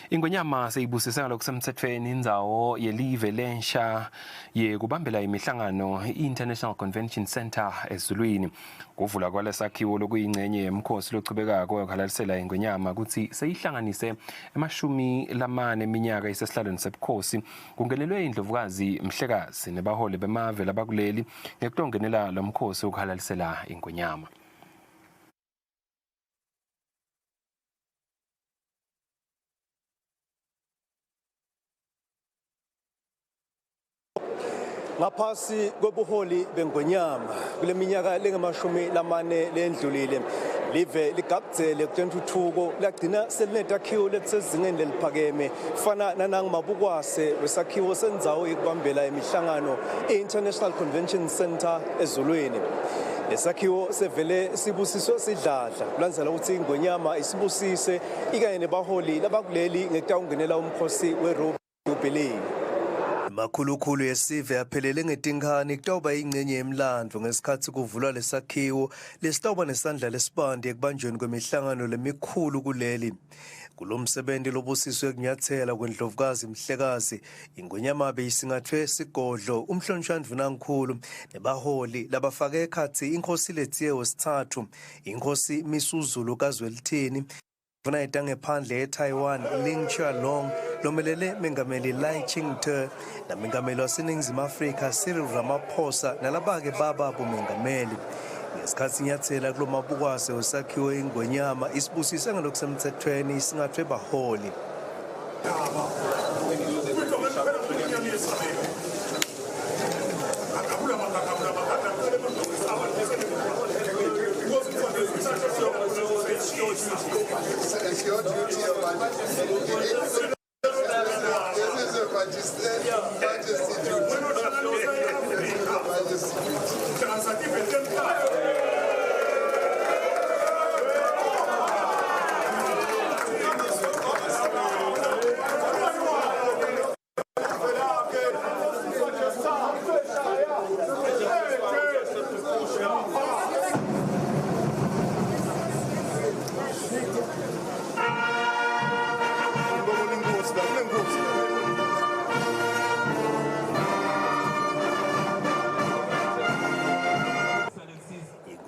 Ingwenyama seyibusise ngalokusemtsetfweni indzawo yelive lensha yekubambela imihlangano i-International Convention Center eZulwini. Kuvula kwalesakhiwo lokuyingcenye yemkhosi lochubekako wekuhalalisela ingwenyama kutsi seyihlanganise emashumi lamane eminyaka isesihlalweni sebukhosi kungenelwe indlovukazi Mhlekazi nebaholi bemave labakuleli ngekutongenela lo mkhosi wokuhalalisela ingwenyama. Ngaphasi kobuholi bengonyama kule minyaka lengamashumi lamane lendlulile, live ligabdzele kutentfutfuko lagcina selinetakhiwo letisezingeni leliphakeme fana nanangumabukwase wesakhiwo sendzawo yekubambela imihlangano i-International Convention Center eZulwini. Lesakhiwo sevele sibusiswe sidladla kulandzela ukuthi ingonyama isibusise ikanye nebaholi labakuleli ngekutawungenela umkhosi weRuby Jubilee. Emakhulukhulu esive aphelele ngetinkhani kutawuba ingcenye yemlandvo ngesikhatsi kuvulwa lesakhiwo lesitawuba nesandla lesibandi ekubanjweni kwemihlangano lemikhulu kuleli. Kulo msebenzi lobusiswe kunyathela kwendlovukazi Mhlekazi, ingonyama beyisingathwe sigodlo, umhlonishwa ndvunankhulu nebaholi labafake ekhatsi inkosi Letsie wesithathu, inkosi Misuzulu kaZwelithini, Ndvuna yetangephandle eTaiwan Ling Chia-long lomelele Mengameli Lai Ching-te namengameli waseNingizimu Afrika Cyril Ramaphosa nalabake baba bomengameli. Ngesikhatsi inyathela kulo mabukwase wesakhiwo ingwenyama isibusise ngalokusemthethweni isingathwe baholi.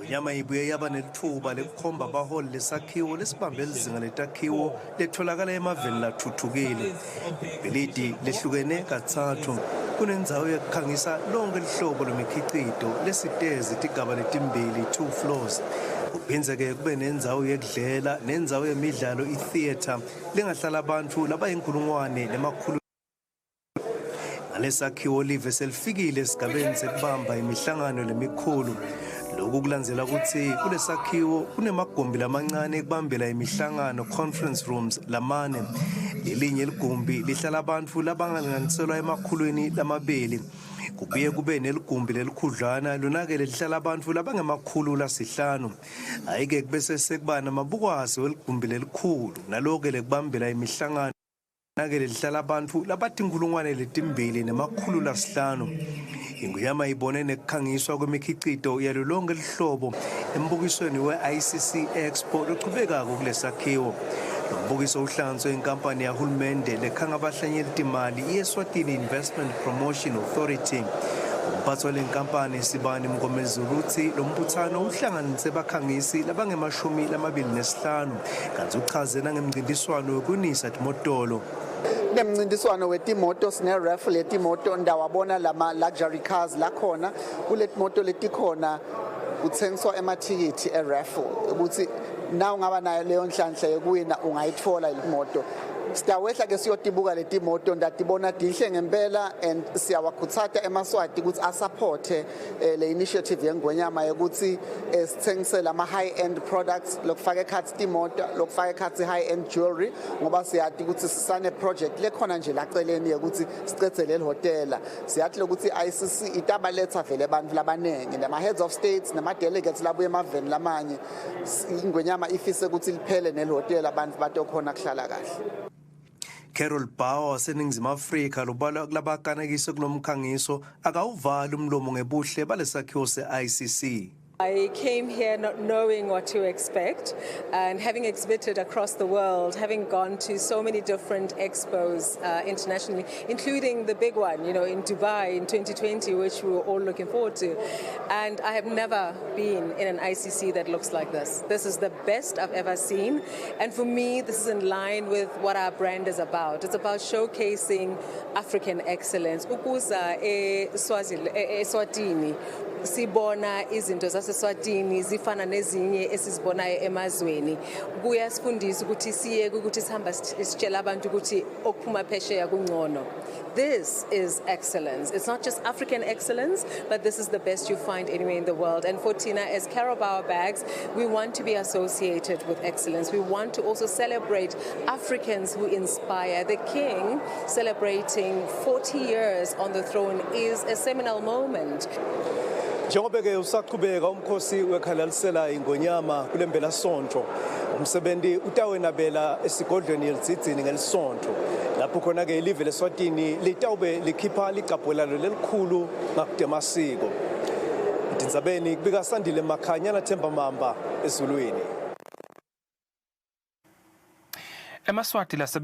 Ingonyama ibuye yaba nelitfuba lekukhomba abaholi lesakhiwo lesibambe lizinga letakhiwo letholakala emaveni lathuthukile. Ibhilidi lehlukene katsatfu kunendzawo yekukhangisa lonke lihlobo lwemikhicito lesitezi tigaba letimbili, 2 floors. Kuphindze-ke kube nendzawo yekudlela nendzawo yemidlalo i-theatre lengahlala abantu labayinkulungwane nemakhulu. Ngalesakhiwo live selifikile esigabeni sekubamba imihlangano lemikhulu. Lokhu kulandzela kutsi kulesakhiwo kunemagumbi lamancane ekubambela imihlangano, conference rooms, lamane. Lelinye ligumbi lihlala abantu labangalinganiselwa emakhulwini lamabili. Kubuye kube neligumbi lelikhudlwana lona-ke lelihlala abantu labangemakhulu lasihlanu. Hhayi-ke kubese sekuba namabukwazi weligumbi lelikhulu nalo-ke lekubambela imihlangano. Nake lelihlala abantu labatinkhulungwane letimbili nemakhulu lasihlanu. Ingwenyama ibone nekukhangiswa kwemikhicito yalo lonke lihlobo embukisweni we-ICC Expo lochubekako kulesakhiwo. Lo mbukiso uhlanganiswe inkampani yahulumende lekhanga abahlanyeli timali i-Eswatini Investment Promotion Authority. Umphathi wale nkampani Sibani Mngomezulu utsi lo mbuthano uhlanganise bakhangisi labange-25 kanti uchaze nangemncintiswano wekunisa timotolo. Kunemncintiswano wetimoto, sine-raffle yetimoto, ndawabona lama luxury cars lakhona. Kuletimoto letikhona kuthengiswa emathikithi e-raffle ukuthi na ungaba nayo leyo nhlanhla yekuwina ungayitfola imoto. Sitawehla ke siyotibuka letimoto, ndatibona dinhle ngempela, and siyawakhutsata emaswati ukuthi asupporte le initiative yengwenyama yokuthi sithengisele ama high end products lokufaka ekhatsi timoto, lokufaka ekhatsi high end jewelry, ngoba siyati ukuthi sisane project lekhona nje laceleni yokuthi sicedzele lehotela. Siyathi lokuthi ICC itabaletha vele abantu labanengi nama heads of states nama delegates labuye emaveni lamanye. Ingwenyama ifise ukuthi liphele nelihotela abantu batokhona kuhlala kahle. Carol Bauer waseNingizimu Afrika lobalwa kulabakanekise kulomkhangiso akawuvali umlomo ngebuhle balesakhiwo se-ICC. I came here not knowing what to expect, and having exhibited across the world, having gone to so many different expos internationally, including the big one, in Dubai in 2020, which we were all looking forward to. And I have never been in an ICC that looks like this. This is the best I've ever seen. And for me, this is in line with what our brand is about. It's about showcasing African excellence. Ukuza eSwatini, sibona izinto zaseSwatini zifana nezinye esizibonayo emazweni. Kuyasifundisa ukuthi siyeke ukuthi sihamba sitshela abantu ukuthi okuphuma phesheya kungcono. This is excellence. It's not just African excellence, but this is the best you find anywhere in the world. And for thina, as Carol Bouwer Bags, we want to be associated with excellence. We want to also celebrate Africans who inspire. The king celebrating 40 years on the throne is a seminal moment. Njengoba ke usaqhubeka umkhosi wekhalalisela ingonyama kulempelasonto, umsebenzi utawenabela esigodlweni eLudzidzini ngelisonto, lapho khona ke live leSwatini litawube likhipha ligcabho lalo lelikhulu ngakudemasiko. Etindzabeni kubika Sandile Makhanya naThemba Mamba eZulwini. Emaswati lasebenta